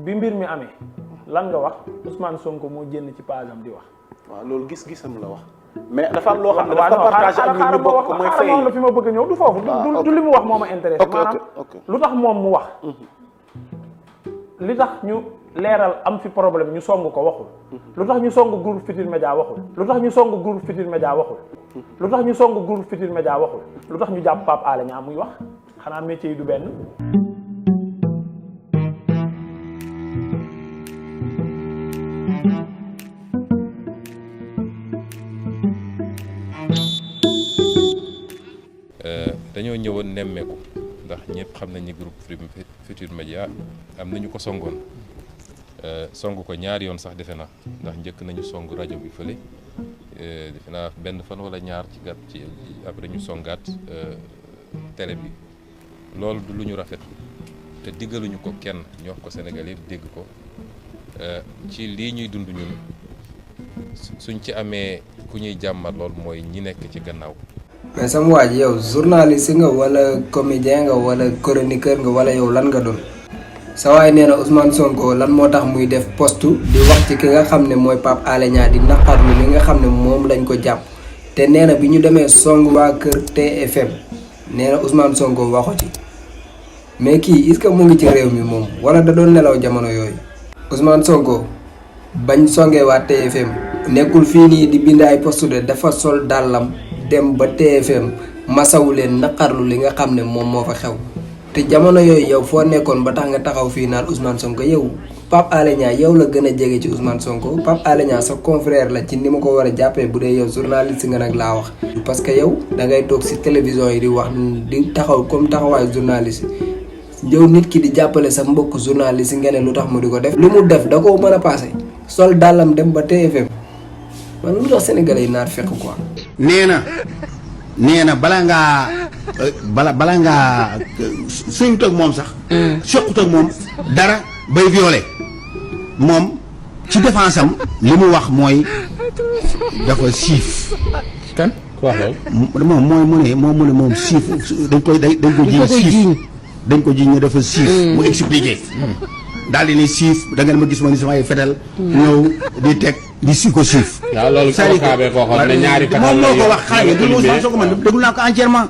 bi mbir mi amee lan nga wax Ousmane Sonko moo génn ci page am di wax. waaw loolu gis-gisam la wax. mais dafa am loo xam ne dafa partagé ak ñun ñu bokk ko mooy fay la fi ma bëgg a ñëw du foofu. du li mu wax moo ma intéressé. maanaam lu tax moom mu wax. li tax ñu leeral am fi problème ñu song ko waxul. lu tax ñu song groupe Futurs Médias waxul. lu tax ñu song groupe Futurs Médias waxul. lu tax ñu song groupe Futurs Médias waxul. lu tax ñu jàpp Pape Alé Niang muy wax xanaa métier yi du benn. dañoo ñëwoon nemmeeku ndax ñëpp xam nañ ni groupe Futurs Médias am nañu ko songoon song ko ñaari yoon sax defe naa ndax njëkk nañu song rajo bi fële defe naa benn fan wala ñaar ci gàtt ci après ñu songaat télé bi loolu du lu ñu rafetlu te diggaluñu ko kenn ñu wax ko Sénégal yëpp dégg ko ci lii ñuy dund ñun suñ ci amee ku ñuy jàmmat lool mooy ñi nekk ci gannaaw. mais sama waa ji yow journaliste nga wala comédien nga wala chroniqueur nga wala yow lan nga doon sa waay nee na Ousmane Sonko lan moo tax muy def poste di wax ci ki nga xam ne mooy Pape Alé Niang di naqarlu li nga xam ne moom lañ ko jàpp te nee na bi ñu demee song waa kër TFM nee na Ousmane Sonko waxu ci mais kii est-ce que mu ngi ci réew mi moom wala da doon nelaw jamono yooyu. Ousmane Sonko bañ songee waa TFM nekkul fii nii di bind ay poste de dafa sol dàllam dem ba TFM masawu leen naqarlu li nga xam ne moom moo fa xew te jamono yooyu yow foo nekkoon ba tax nga taxaw fii naan Ousmane Sonko yow Pape Alé Niang yow la gën a jege ci Ousmane Sonko Pape Alé Niang sa confrère la ci ni ma ko war a jàppee bu dee yow journaliste nga nag laa wax. parce que yow da ngay toog si télévision yi di wax di taxaw comme taxawaayu journaliste yow nit ki di jàppale sa mbokk journaliste nga ne lu tax mu di ko def. lu mu def da koo mën a passé sol dàllam dem ba TFM man lu tax sénégalais yi naar fekk quoi. nee na bala ngaa sëyut ak moom sax soqut ak moom dara bay violé moom ci défense am li mu wax mooy dafa siif kan ku wax loolu moom mu ne moom siif dañ ko jiiñ siif dañ ko jiiñ ne dafa siif mu expliqué daal di ni siif da ngeen ma gis ma ni samay fetal ñëw di teg di si ko siif. waaw loolu kookaabee koo xam ne ñaari fetal moom moo ko wax xale nga déglu soo ko man déglu naa ko entièrement.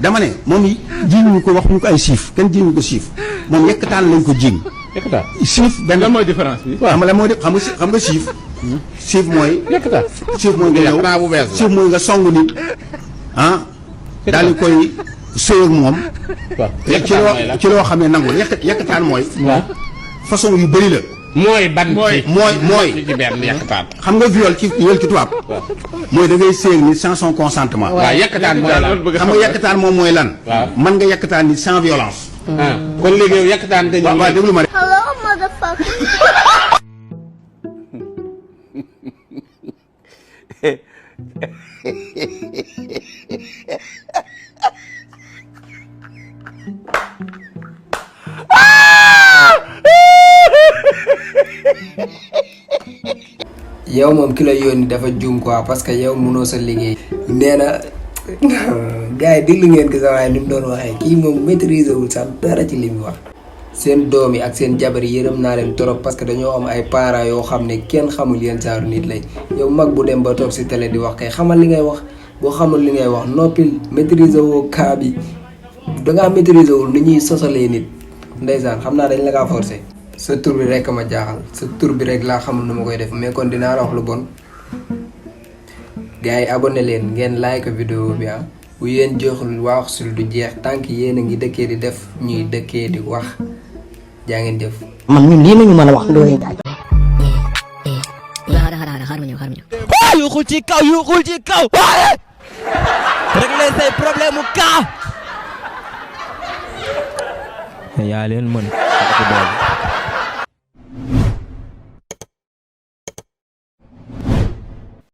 dama ne moom jiiñu ko wax ñu ko ay siif kenn jiiñu ko siif moom yekkataan lañ ko jiiñ. yekkataan siif benn lan mooy différence bi. waaw xam nga lan mooy def xam nga siif. siif mooy. yekkataan siif mooy nga ñëw bu bees la siif mooy nga song nit daal di koy sëy ak moom. waaw ci loo xam ne nangul yekkataan mooy. façon yu bëri la. mooy ban mooy ci benn yekkataan. xam nga viol ci tubaab. mooy da ngay séeg ni sans son consentement. waaw yekkataan mooy lan xam nga yekkataan moom mooy lan. waaw mën nga yekkataan ni sans violence. kon léegi yow yekkataan nga ñëw. waaw déglu ma rek. Hello, motherfucker. yow moom ki la yónni dafa juum quoi parce que yow mënoo sa liggéey. nee na gars yi déglu ngeen ko sa waaye ni mu doon waxee kii moom maîtriser wul sax dara ci li mu wax. seen doom yi ak seen jabar yi yërëm naa leen trop parce que dañoo am ay parents yoo xam ne kenn xamul yenn saaru nit lay yow mag bu dem ba toog si télé di wax kay xamal li ngay wax boo xamul li ngay wax noppil maîtriser woo cas bi dangaa maîtriser wul ni ñuy sosalee nit ndeysaan xam naa dañ la kaa forcé. sa tur bi rek ma jaaxal sa tur bi rek laa xamul nu ma koy def mais kon dinaa la wax lu bon gars yi abonné leen ngeen like vidéo bi bu yéen joxul wax sul du jeex tànk yéen a ngi dëkkee di def ñuy dëkkee di wax jaa ngeen jëf. man ñun lii nañu mën a wax Ndoye Ndiaye. xaaral ma ñëw. yuuxul ci kaw waaye. régler say problème mu kaa. yaa leen mën.